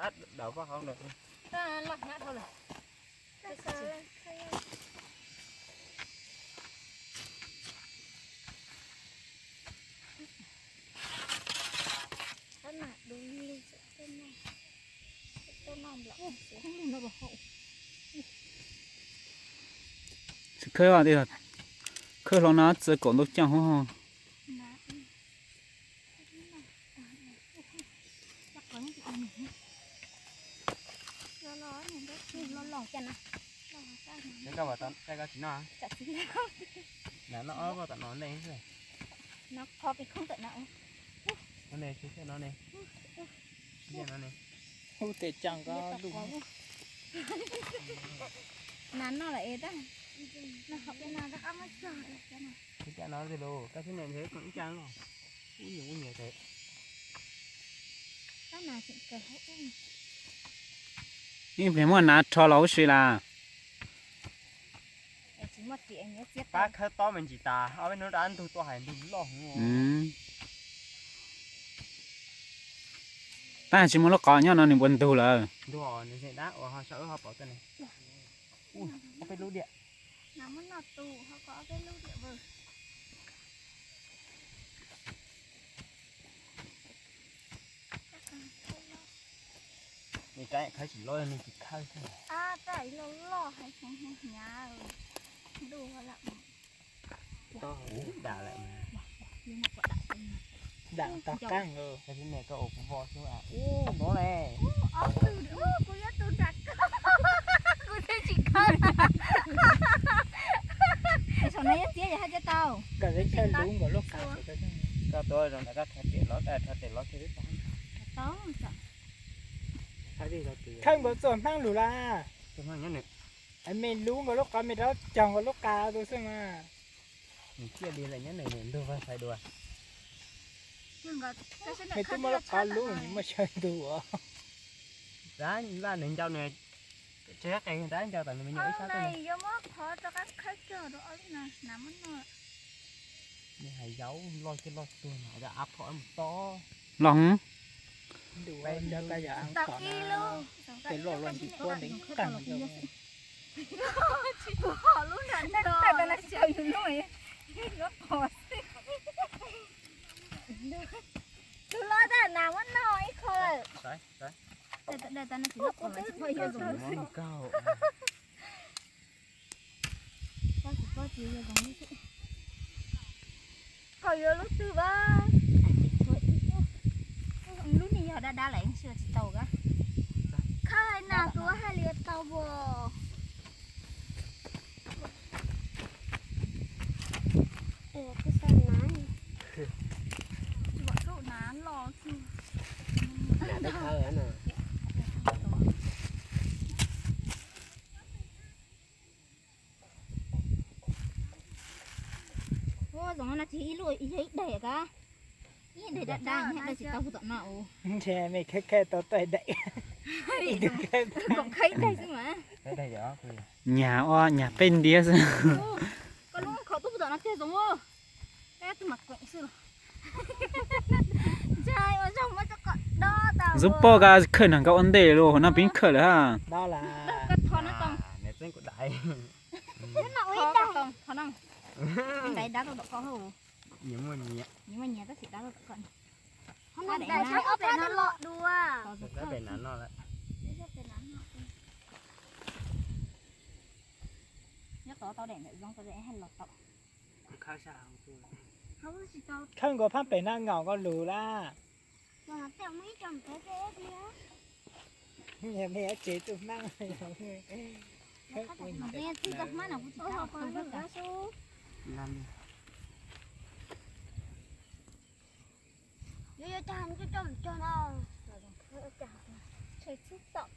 Ab, dau koj hauv ntawd. Loj hnyav dhau lawm. Tsis khawb, khawb hlo no txawm kaum ntau caum hov. Noj ob koj tom no ntej xwb. No ne, tsis no ne. Hub tes caag ko lug. Nas noj lawm es tab, no qhov peb no rov qab muab cog. Ib cag no los koj thiab ne, ib cag los. Ub nyias ub nyias tes. Ib pliag muaj nas rho los huv si las. Pab khawb tob me ntsis tas, ob peb hnub rov ntug tuaj hais ntug loj heev. Tab tsis muaj lub qos nyob no nws puas ntug lawm. Ntug, nws dab uas ho saum wb ho pom tau ne. Ob peb lub diam. Nws rab khawb tsis loj, nws tsis khawb xwb. Ab, rab loj loj hais heev heev hnyav. Dam lawm. Dam tog qaab. Koj ua kuv vos xwb. Ub, no le. Kuv yuav tu nram koj, kuv thiaj tsis khawb. Saum no yuav txiav yog haj tsis tau. Koj lub qab, koj tuav zoo ntawd koj rho tes los, rho tes los kiag. Tau. Khawb nkaus txuas hmaab lug las. Me lub nkaus lub qos, me rov cog nkaus lub qas tus xwb mas. Nws ciaj li lawm nyob nws ntug vag xaiv dua. Nws twb muaj lub qos lub, nws muaj chaw ntug os. Dab laj nws ncau nws, tsis qe dab ncau tom nws me nyuam ib sab tuaj. Yuav muab qhov rov qab khawb cog rau ob lub no, nas muab noj. Nws hais yau loj kiag loj tuag mas av phom mus tob. Los. Tes loj loj ntsis puab ntev qeeg. Tsis pom lub nram no. Tus loj tab nas muab noj ib qho lawm. Koj yuav lub twg as? Lub ne yog dab dab lawm tsis tau kab. Khawb hais nas tus hais li tau as. Ua zoo no ces ib lub yog ib daim kab, ib daim dab dab, tab sis tau tom no. Ntshe me khawb khawb tau tau daim. Kom khawb ib daim xwb mas. Nyag ua nyag peb ntiab xwb. Koj lub khov tub tom no tiag zoo. Xub poj koj khawb nag koj ua ntej lawm, hauv no pib khawb lawm hab. Nyob tod tau daim ntawm zoo tau daim haj los tau. Khawb nkaus phab pem no ngaum nkaus lus lawm. Tsev tus hmab. Yuav yuav cag cog cog no. Tshem xub tom.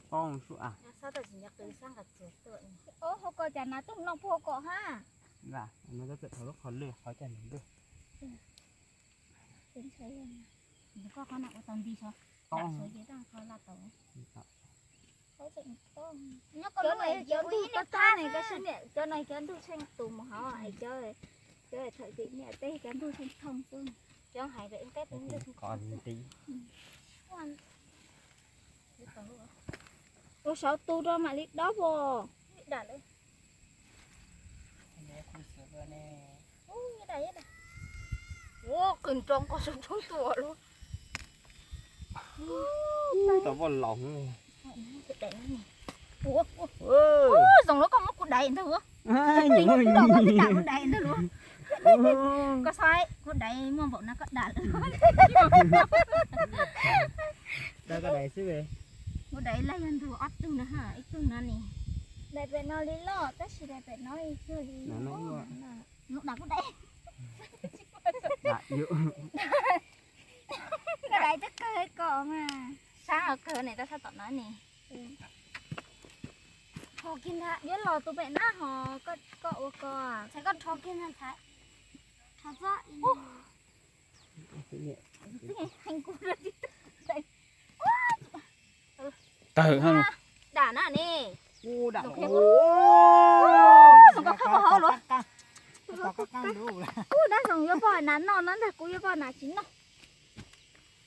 Poob sub a. Ob hauv ko cas nas tuaj noj puag hauv ko hab. Lam no txawm thaum lub qhov lwj qhov cag nws lwj. Koj qhov na ua tau nti so. Dam sawv ces tau qhov laj tau. Cov no cov ntug tob tob ne, koj sib niam, cov no cov ntug tsheej tus mus hauv es cov, cov thawm tim niam tej cov ntug tsheej thooj xwb. Cov hais pem qeb pem ntug. Ua saud tu rau mam li dob os. Ua qws nroo nqos saum roob tuaj lawm. Tau voj laus. Zoo lawm koj muab kuv dais ntag. Kuv dais ntag lauj. Koj saib kuv dais muaj npaum no koj dam lawm. Kuv dais lawm yog ntug ob tug no, ib tug no ne. Dais pem no li loj tab sis dais pem no ib tug li. Dam kuv dais. Koj dais twb kawg kom mas. Sab kawg ne, tab sab tom no ne. Rho kiag ntag, yuav los tus pem nab ho koj ua ko. Ntxhais koj rho kiag ntag ntxhais. Rho txob. Tawg ha. Dam na ne. Zoo nkauj khaub hauv los. Ub, dab Zoov yuav poj nas noj no ntag, kuv yuav poj nas tsis noj.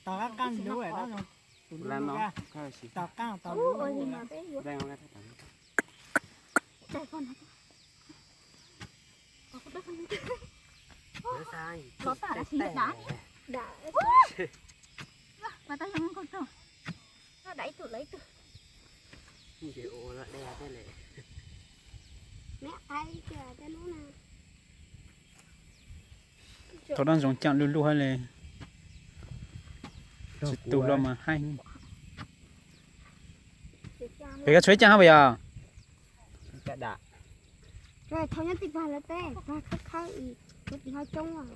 Tau dab Zoov caam luj luj hab le. Tsis tu los mas haib. Pem koj tshuav ib caag hab puas yog? Thau nyob tim plag lawv teb, plag khawb khawb, kuv tim ho coob.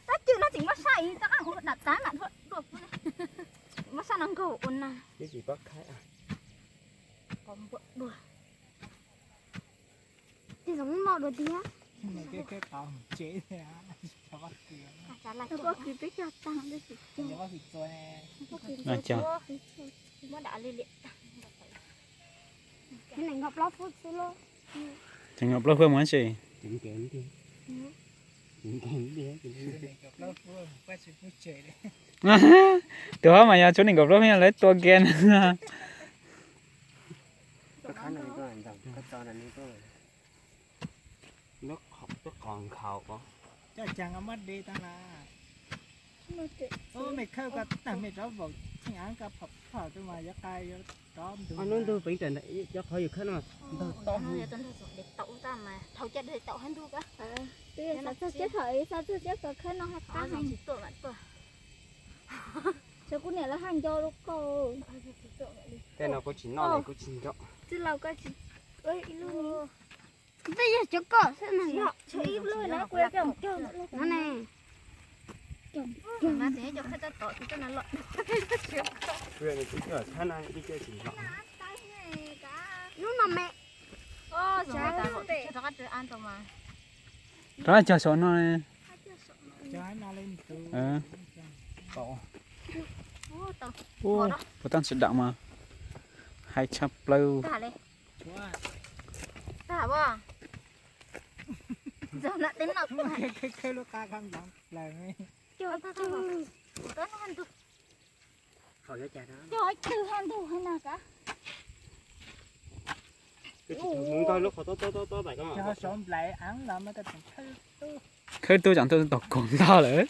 Tab cwg no tseem muab sab ib tau, dam tag mam dua, muab sab no nkaug ua na. Tej zaum muab noj dua tiag. Pob kws peb cog taag, nees nkaum plaub feeb xwb lauj. Nees nkaum plaub feeb mus tsev. Tus hab mas yog tshuav nees nkaum plaub feeb lawv tua ke na. Hnub ntug peev rawm cov qhov yus khawb no ntog tob. Xav txog cov qhov, xav txog cov qhov khawb no hab qab heev. Tshuav kuv niam lawv haj nco rau koj. Tej no kuv tsis noj li, kuv tsis nco. Txwj laug koj tsis, ib lub ni. Tej yog cov koj xwb na. Tshuav ib lub no kuv yuav coj mus cog no ne. Lub no me. Rov qab cog saum no. Puas tab tsi dam mas haib tshaj plaws. Khawb tub tseem tuaj tau koog ntog lawm.